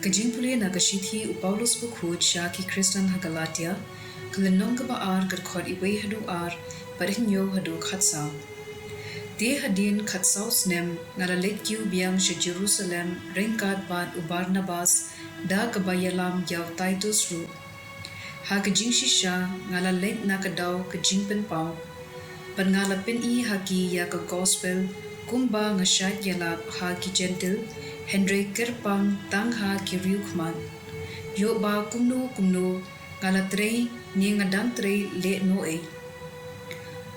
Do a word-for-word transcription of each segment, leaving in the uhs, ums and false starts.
Ka jingpule na ka shithi u Paulus bakhuid sha ki Khristan ha Galatia, ka lynnong kaba ar, ka dkhot uwei haduh ar, bad hynñiew haduh khatsaw. Te hadien khatsaw snem nga la leit kiew biang sha Jerusalem ryngkat bad u Barnabas da kaba ïalam ïa u Titus ruh. Ha ka jingshisha nga la leit na ka daw ka jingpynpaw. Bad nga la pyni ha ki ïa ka gospel kumba nga shait ïalap ha ki Jentil, hynrei kyrpang tang ha ki riewkhmat. Ïoh ba kumno kumno nga la trei ne nga dang trei lehnohei.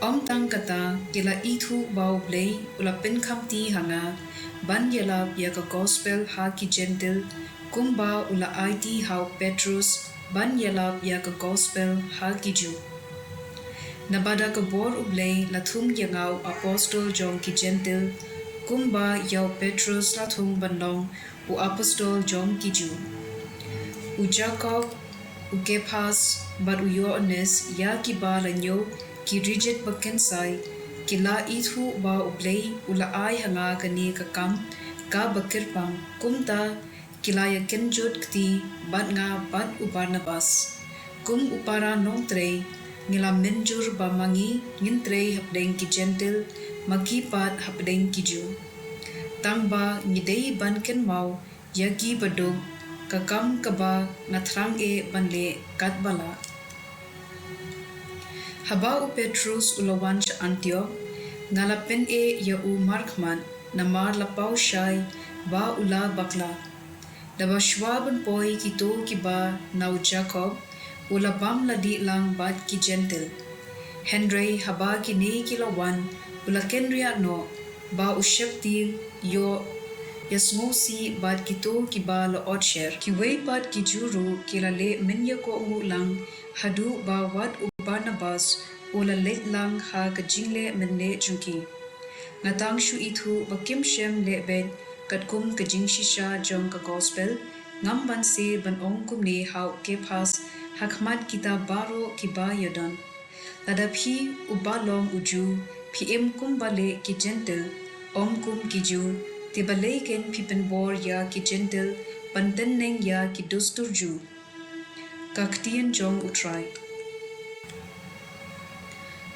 Ym tang kata, ki la ithuh ba U Blei u la pynkhamti ha nga ban ïalap ïa ka gospel ha ki Jentil, kumba u la aiti ha u Petrus ban ïalap ïa ka gospel ha ki Jiw. Naba da ka bor U Blei la thung ïa nga u apostol jong ki Jentil, kumba ïa u Petrus la thung ban long u apostol jong ki Jiw. U Jakob, u Kephas, bad u Ïoannis, ïa kiba la ñiew ki rijit ba kynsai, ki la ithuh ba U Blei u la ai ha nga kane ka kam kaba kyrpang, kumta ki la ïakynjut kti bad nga bad u Barnabas. Kum u para nongtrei, ngi la mynjur ba ma ngi ngin trei hapdeng ki Jentil, ma ki pat hapdeng ki Jiw. Tang ba ngi dei ban kynmaw ïa ki baduk, ka kam kaba nga thrang eh ban leh katba lah. Haba u Petrus u la wan sha Antiok, nga la pyneh ïa u markhmat, namar la paw shai ba u la bakla. Naba shwa ban poi kito kiba na u Jakob, u la bam la dih lang bad ki Jentil. Hynrei haba kine ki la wan, u la kynriah noh ba u sheptieng, ïoh ïasngewsih bad kito kiba la otsher. Kiwei pat ki Jiw ruh ki la leh mynïakohnguh lang, haduh ba wat u Barnabas u la leit lang ha ka jingleh mynneh jong ki. Nga tang shu ithuh ba kim shym leh beit katkum ka jingshisha jong ka gospel, ngam banse ban ong kumne ha u Kephas, ha khmat kita baroh kiba ïadon. Lada phi uba long u Jiw, phi im kumba leh ki Jentil, ym kum ki Jiw, te balei kein phi pynbor ïa ki Jentil ban tynning ïa ki dustur Jiw? Ka ktien jong U Trai.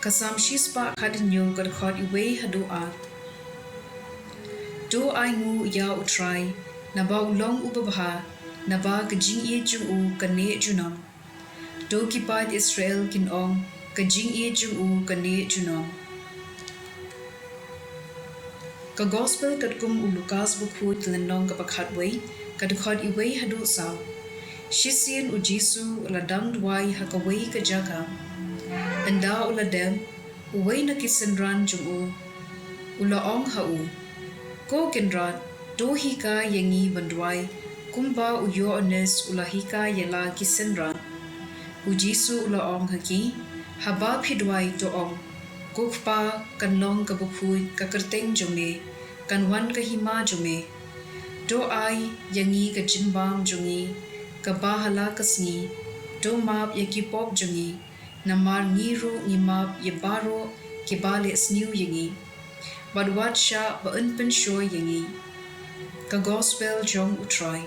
Ka Salm shispah khathynñiew, ka dkhot uwei haduh ar. To ainguh ïa U Trai, naba u long uba bha, naba ka jingïeit jong u ka neh junom. To ki paid Israel kin ong, ka jingïeit jong u ka neh junom. Ka gospel katkum u Lukas bakhuid, lynnong kaba khatwei, ka dkhot uwei haduh saw. Shisien u Jisu u la dang duwai ha kawei ka jaka. Ynda u la dep, uwei na ki synran jong u u la ong ha u, Ko Kynrad, to hikai ïa ngi ban duwai, kumba u Ïoannis u la hikai ïa la ki synran. U Jisu u la ong ha ki, Haba phi duwai to ong, Ko Kpa, kan long ka bakhuid ka kyrteng jong me, kan wan ka hima jong me. To ai ïa ngi ka jingbam jong ngi kaba ha la ka sngi. To map ïa ki pop jong ngi, namar ngi ruh ngi map ïa baroh kiba leh sniew ïa ngi. Bad wat shah ba yn pynshoi ïa ngi. Ka gospel jong U Trai.